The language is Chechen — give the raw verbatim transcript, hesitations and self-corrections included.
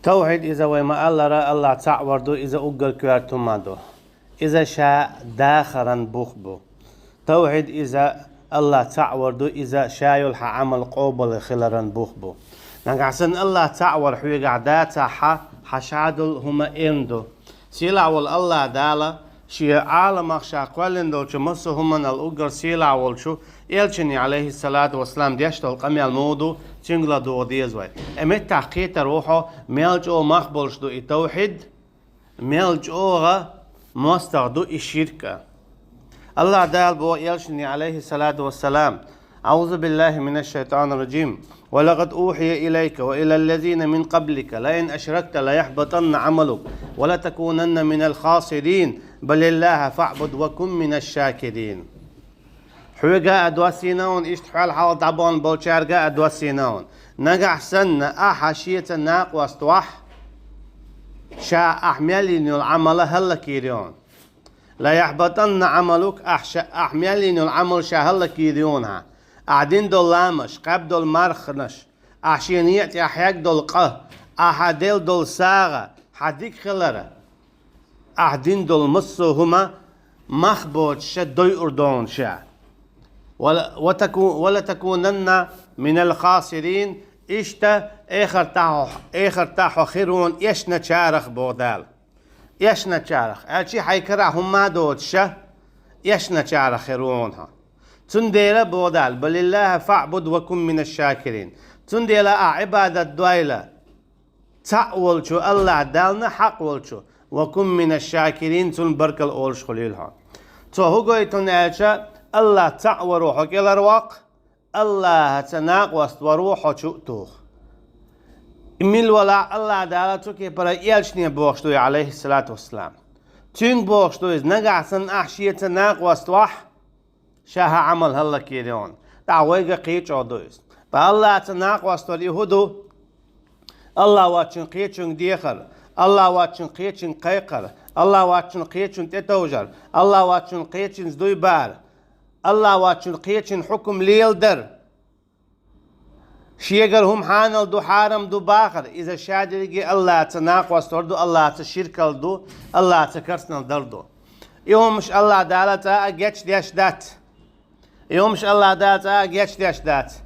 Тавхьид иза вай ма-аллара, АллахӀ цаӀ вар ду, иза уггар коьрта хӀума ду. Иза ша дахаран бух бу. Тавхьид иза АллахӀ цаӀ вар ду, иза ша йолу хьан Ӏамал къобал хиларан бух бу. Нагахь санна АллахӀ цаӀ вар хьоьгахь дацахь, хьан ша долу хӀума эн ду. Сийлахь волу АллахӀ Дала шен Ӏаламах ша кхоьллина долчу массо а хӀуманал уггар сийлахь волчу Элчане, Ӏалайхиссалату вассалам, деш долу къамел муха ду, цуьнга ладугӀу деза вай. И меттахь кхетар ву хьо, мел чӀогӀа мах болуш ду и тавхьид, мел чӀогӀа мостагӀа ду и ширк а. АллахӀ Дала боху Элчане, Ӏалайхиссалату вассалам: أعوذ بالله من الشيطان الرجيم. ولقد أوحي إليك وإلى الذين من قبلك لئن أشركت ليحبطن عملك ولتكونن من الخاسرين. بل الله فاعبد وكن من الشاكرين. Хьоьга а доссийна ван, иштта хьол хьалха дӀабахана болчаьрга а доссийна ван. Нагахь санна ахьа шеца накъост вахь, ша ахь мел йина йолу Ӏамала хӀаллакйийр йона. ليحبطن عملك, ахь ша, ахь мел йина йолу Ӏамал ша хӀаллакйийр йона хьан. Ахь дина долу ламаш, къеб долу марханаш, ахь шен некъа тӀехь хьегна долу къа, ахьа делла долу сагӀа, хьан дика хилар, ахь дина долу массо а хӀума мах боцуш ша дойур дона ша. ولتكونن من الخاسرين, иштта эхартахь, эхартахь хир вона эшначарах, боху Дала. Эшначарах. Аьлча хьайн карахь хӀумма а доцуш ша эшначарах хир ву хьо. Цундела боху Дала: بل الله فاعبد وكن من الشاكرين. Цундела ахь Ӏибадат дойла цхьаъ волчу АллахӀ Дална, хьакъ волчу, وكن من الشاكرين, цунна баркалла олуш хуьлийла хьо. Цо хӀун гойту аьлча, АллахӀ цхьаъ варо хьо кӀелхьарваккха, АллахӀаца накъост варо хьо чу а туху. Мила валахь АллахӀ Дала цу кепара Элчане бохуш ду, Ӏалайхиссалату вассалам. Цуьнга бохуш ду иза, нагахь санна ахь шеца накъост вахь, ша хьан Ӏамал хӀаллакйийр йона. ТӀаккха вайга кхечӀо ду иза. Ткъа АллахӀаца накъост вар и хӀун ду? АллахӀ воцчун кхечуьнга дехар, АллахӀ воцчун кхечуьнга кхайкхар, АллахӀ воцчун кхечунна тӀетовжар, АллахӀ воцчун кхечуьнца дуй баар, АллахӀ воцчун кхечун хьукам леладар. Шегара хӀума хьанал ду, хьарам ду бахар, иза ша дерриге АллахӀаца накъост вар ду, АллахӀаца ширкал ду, АллахӀаца керстанал дар ду. И хӀумаш АллахӀ Дала цкъа а гечдеш дац. И хӀумаш АллахӀ Дала цкъа а гечдеш дац.